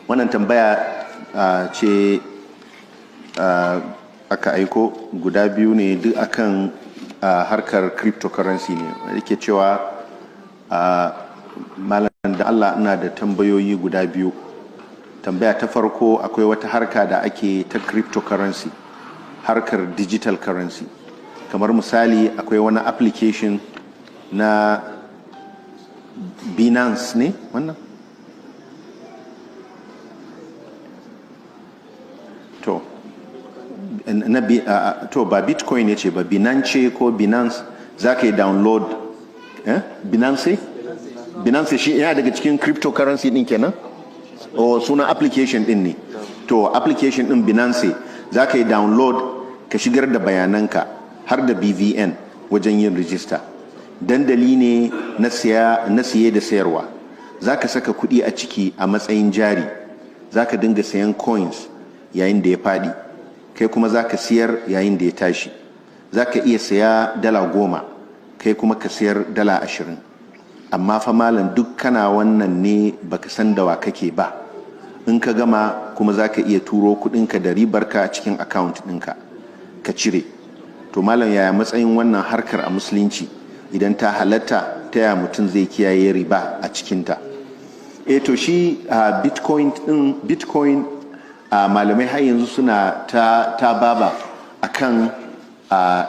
Wannan tambaya ce aka aiko guda biyu ne, duk akan harkar cryptocurrency ne. Yake cewa, malam, da Allah ina da tambayoyi guda biyu. Tambaya ta farko, akwai wata harka da ake ta cryptocurrency, harkar digital currency. Kamar misali, akwai wani application na Binance ne wannan? To, na, to ba Bitcoin ya ce ba, Binance ko Binance, za ka yi download, eh? Binance? Binance shi yana daga cikin cryptocurrency din kenan? O sunan application din ne. To, application din Binance za ka yi download, ka shigar da bayananka har da BVN wajen yin rijista. Dandali ne na siye da sayarwa. Za ka saka kuɗi a ciki a matsayin jari. Za ka dinga sayan coins yayin da ya faɗi, kai kuma za ka siyar yayin da ya tashi. Za ka iya saya $10, kai kuma ka sayar $20. Amma fa malam, duk kana wannan ne baka san da wa kake ba. In ka gama kuma, za ka iya turo kudinka da ribarka cikin account ɗinka ka cire. To malam, yaya matsayin wannan harkar a Musulunci? Idan ta halatta, ta yaya mutum zai kiyaye riba a cikinta? E, to, shi Bitcoin din, Bitcoin, malamai har yanzu suna ta baba akan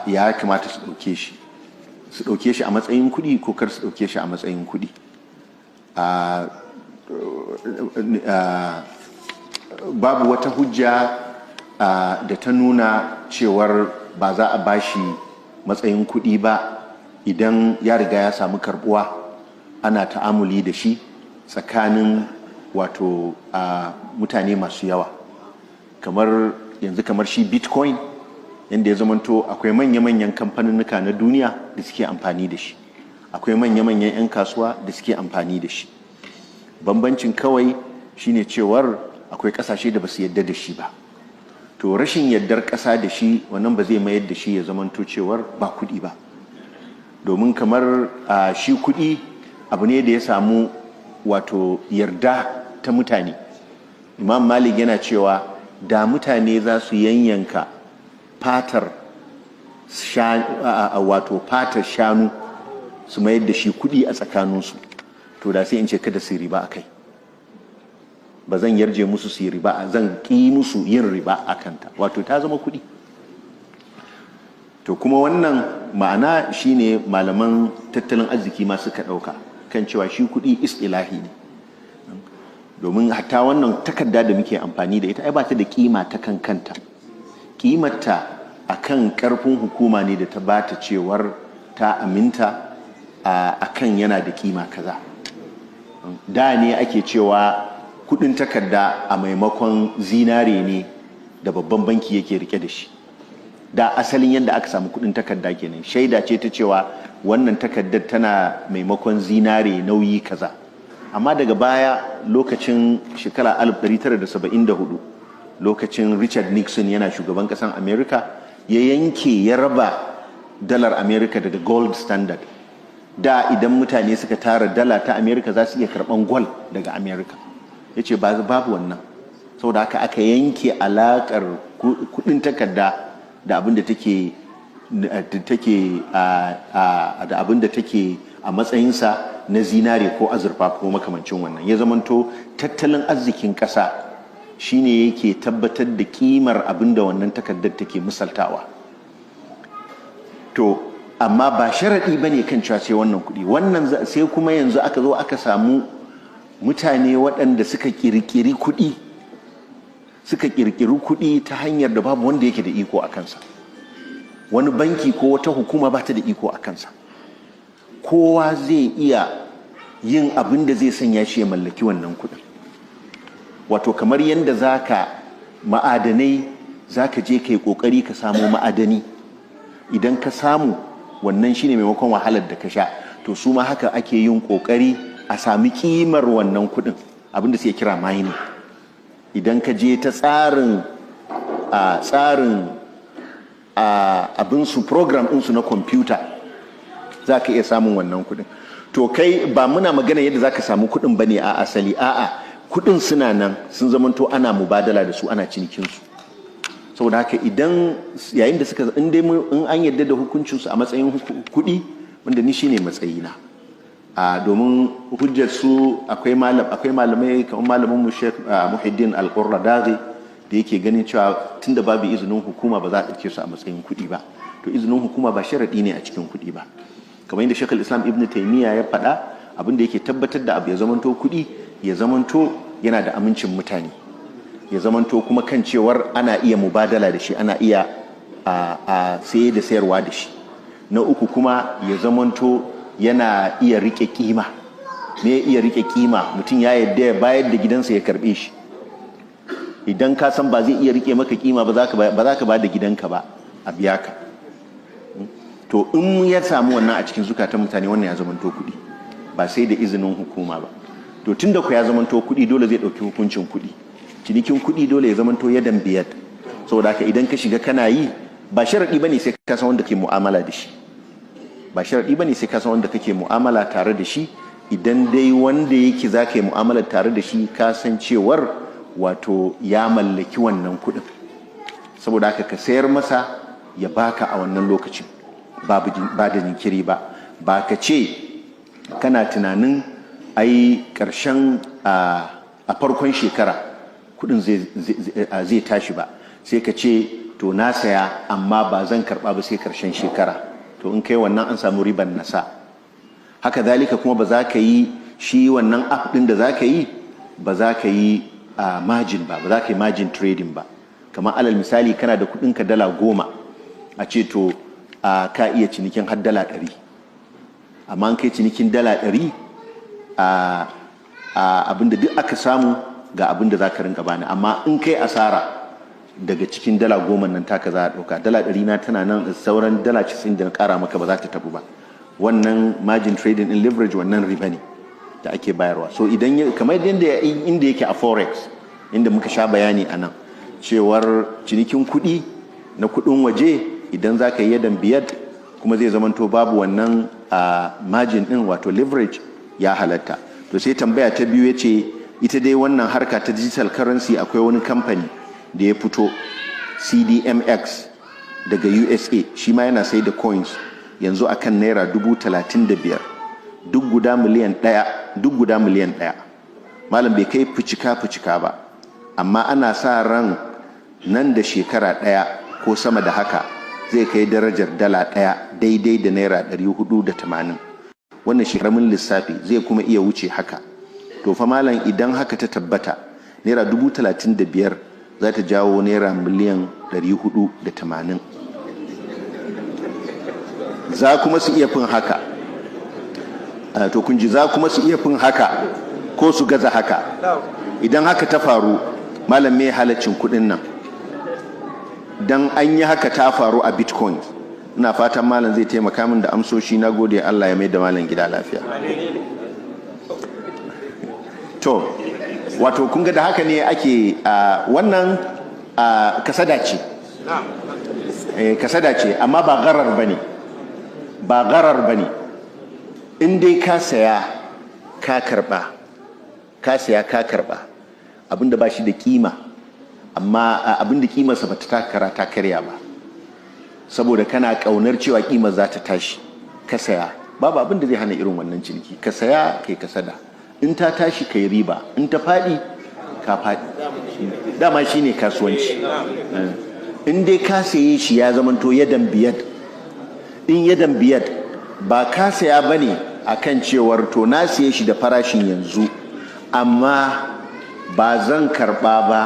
ya kamata su ɗauke shi, su ɗauke shi a matsayin kuɗi ko kar su ɗauke shi a matsayin kuɗi. Babu wata hujja da ta nuna cewar ba za a bashi matsayin kuɗi ba idan ya riga ya samu karbuwa, ana ta'amuli da shi tsakanin wato mutane masu yawa. Kamar yanzu, kamar shi Bitcoin, yadda ya zamanto akwai manya-manyan kamfaninnika na duniya da suke amfani da shi, akwai manya-manyan 'yan kasuwa da suke amfani da shi. Bambancin kawai shine cewar akwai kasashe da ba su yadda da shi ba. To, rashin yaddar kasa da shi, wannan ba zai mayar da shi ya zamanto cewar ba kuɗi ba. Domin kamar shi kuɗi abu ne da ya samu wato yarda ta mutane. Imam Malik yana cewa da mutane za su yanyanka fatar, wato fatar shanu, su mayar da shi kuɗi a tsakaninsu, to da sai in ce kada su riba a kai. Ba zan yarje musu su yi riba, zan ƙi musu yin riba a kanta, wato ta zama kuɗi. To, kuma wannan ma'ana shine malaman tattalin arziki ma suka ɗauka kan cewa shi kuɗi istilahi ne. Domin hatta wannan takarda da muke amfani da ita, ai ba ta da kima ta kan kanta. Kimarta a kan karfin hukuma ne da ta bata cewar ta aminta a kan yana da kima kaza. Da ne ake cewa kudin takarda a maimakon zinare ne da babban banki yake rike da shi. Da asalin yadda aka samu kudin takarda kenan, shaida ce ta cewa wannan takardar tana maimakon zinare nauyi kaza. Amma daga baya, lokacin shekara 1974, lokacin Richard Nixon yana shugaban kasan America, ya yanke, ya raba dalar America daga gold standard. Da idan mutane suka tara dala ta America, za su iya karban gwal daga America. Ya ce babu wannan. Saboda haka aka yanke alakar kudin takarda da abin da take a matsayinsa na zinare ko azurfa ko makamancin wannan. Ya zamanto tattalin arzikin ƙasa shine yake tabbatar da kimar abin da wannan takardar take misaltawa. To, amma ba sharaɗi ba ne kan cewa sai wannan kuɗi wannan. Sai kuma yanzu aka zo aka samu mutane waɗanda suka ƙirƙiri kuɗi, suka ƙirƙiri kuɗi ta hanyar da babu wanda yake da iko a kansa. Wani banki ko wata hukuma ba ta da iko a kansa. Kowa zai iya yin abin da zai sanya shi ya mallaki wannan kuɗin. Wato kamar yadda za ka ma'adanai, za ka je ka yi ƙoƙari ka samo ma'adani, idan ka samu, wannan shine maimakon wahalar da ka sha. To, su ma haka ake yin ƙoƙari a sami ƙimar wannan kuɗin, abin da suke kira mining. Idan ka je ta tsarin a tsarin abinsu, program ɗinsu na kwamfuta, za ka iya samun wannan kuɗin. To, kai ba muna magana yadda za ka samu kuɗin ba ne a asali, a'a, Kudin suna nan, sun zamanto ana mubadala da su, ana cinikinsu. Saboda haka idan yayin da suka in dai in an yarda da hukuncinsu a matsayin kudi, wanda ni shine matsayina, a domin hujjar su, akwai malamai kamar malamin mu Sheikh Muhiddin Al-Qurradaghi da yake ganin cewa tunda babu izinin hukuma, ba za a ɗauke su a matsayin kuɗi ba. To, izinin hukuma ba sharaɗi ne a cikin kuɗi ba. Kamar yadda Sheikh Islam Ibn Taymiyyah ya faɗa, abin da yake tabbatar da abu ya zamanto kuɗi, ya zamanto yana da amincin mutane, ya zamanto kuma kan cewar ana iya mubadala da shi, ana iya a saye da sayarwa da shi. Na uku kuma, ya zamanto yana iya rike kima. Me iya rike kima? Mutum ya yadda ya bayar da gidansa ya karbe shi. Idan ka san ba zai iya rike maka kima ba, za ka ba da gidanka ba a biya ka. To, in ya samu wannan a cikin zukatan mutane, wannan ya zamanto kuɗi, ba sai da izinin hukuma ba. To, tunda ku ya zamanto kuɗi, dole zai ɗauki hukuncin kuɗi. Cinikin kuɗi dole ya zamanto yadan biyad. Saboda haka idan ka shiga kana yi, ba sharaɗi bane sai ka san wanda ke mu'amala da shi. Ba sharaɗi bane sai ka san wanda kake mu'amala tare da shi. Idan dai wanda yake za ka yi mu'amala tare da shi, ka san cewar wato ya mallaki wannan kuɗin, saboda haka ka sayar masa ya baka a wannan lokacin, ba da jinkiri ba. Ba ka ce kana tunanin ai ƙarshen a farkon shekara kudin zai tashi ba, sai ka ce, "To, na saya, amma ba zan karba ba sai ƙarshen shekara." To, in kai wannan, an samu riban nasa. Haka zalika kuma ba za ka yi shi wannan app din da za ka yi, ba za ka yi margin ba, ba za ka yi margin trading ba. Kamar alal misali, kana da kudinka $10, a ce to ka iya cinikin har $100, amma an kai cinikin $100, abinda duk aka samu, ga abinda za ka rinka bani. Amma in kai asara, daga cikin $10 nan taka za a ɗauka. $100 na tana nan, sauran $90 da na ƙara maka ba za ta tabu ba. Wannan margin trading in leverage, wannan riba ne da ake bayarwa. So idan kamar yadda inda yake a forex, inda muka sha bayani a nan, cewar cinikin kuɗi na kuɗin waje, idan za ka yi yadan biyad, kuma zai zamanto babu wannan a margin din, wato leverage, ya halatta. To, sai tambaya ta biyu, ya ce ita dai wannan harka ta digital currency, akwai wani kamfani da ya fito, CDMX, daga USA. Shi ma yana sai da coins yanzu akan ₦35,000 duk guda 1 miliyan, duk guda 1 miliyan. Malam, bai kai fucika fucika ba, amma ana sa ran nan da shekara 1 ko sama da haka zai kai darajar $1 daidai da ₦480. Wannan shekaramin lissafi, zai kuma iya wuce haka. To fa malam, idan haka ta tabbata, ₦35,000 za ta jawo ₦480 miliyan. Za kuma su iya fin haka. To, kun ji, za kuma su iya fin haka ko su gaza haka. Idan haka ta faru, malam, me halaccin kudin nan? Dan an yi haka ta faru a Bitcoin. Ina fatan malam zai taimaka min da amsoshi. Na gode, Allah ya mai da malam gida lafiya. To, wato kun ga da haka ne ake wannan kasada ce, kasada ce, amma ba garar bane, ba garar bane. In dai ka saya ka karba, ka saya ka karba, abinda ba shi da kima, amma abinda kimarsa ba ta takara ta karya ba, saboda kana kaunar cewa kimar za ta tashi ka saya, babu abin da zai hana irin wannan ciniki. Ka saya, kai kasada, in ta tashi kai riba, in ta faɗi ka faɗi. Dama shine kasuwanci. In dai ka saye shi ya zamanto yadan biyad, in yadan biyad, ba ka saya bane akan cewar, "To, na siye shi da farashin yanzu, amma ba zan karba ba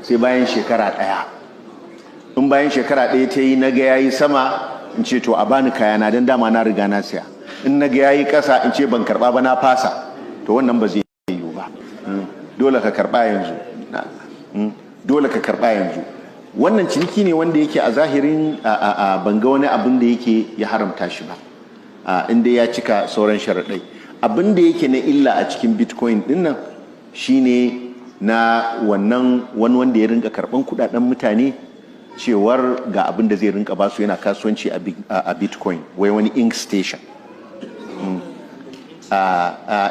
sai bayan shekara 1. In bayan shekara 1 ta yi na ga yayi sama, in ce to, a bani kayana, don dama na riga na siya. In na ga yayi ƙasa, in ce ban karba ba, na fasa." To, wannan ba zai yiwu ba. Dole ka karba yanzu, dole ka karba yanzu. Wannan ciniki ne wanda yake a zahirin a ban ga wani abin da yake ya haramta shi ba, inda ya cika sauran sharaɗai. Abin da yake na illa a cikin Bitcoin din nan shine na wannan wani wanda ya rinka karban kudaden mutane, cewar ga abin da zai rinka basu, yana kasuwanci a Bitcoin, wai wani Ink Station,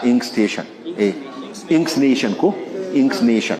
Ink Station, Ink Nation ko Inks Nation.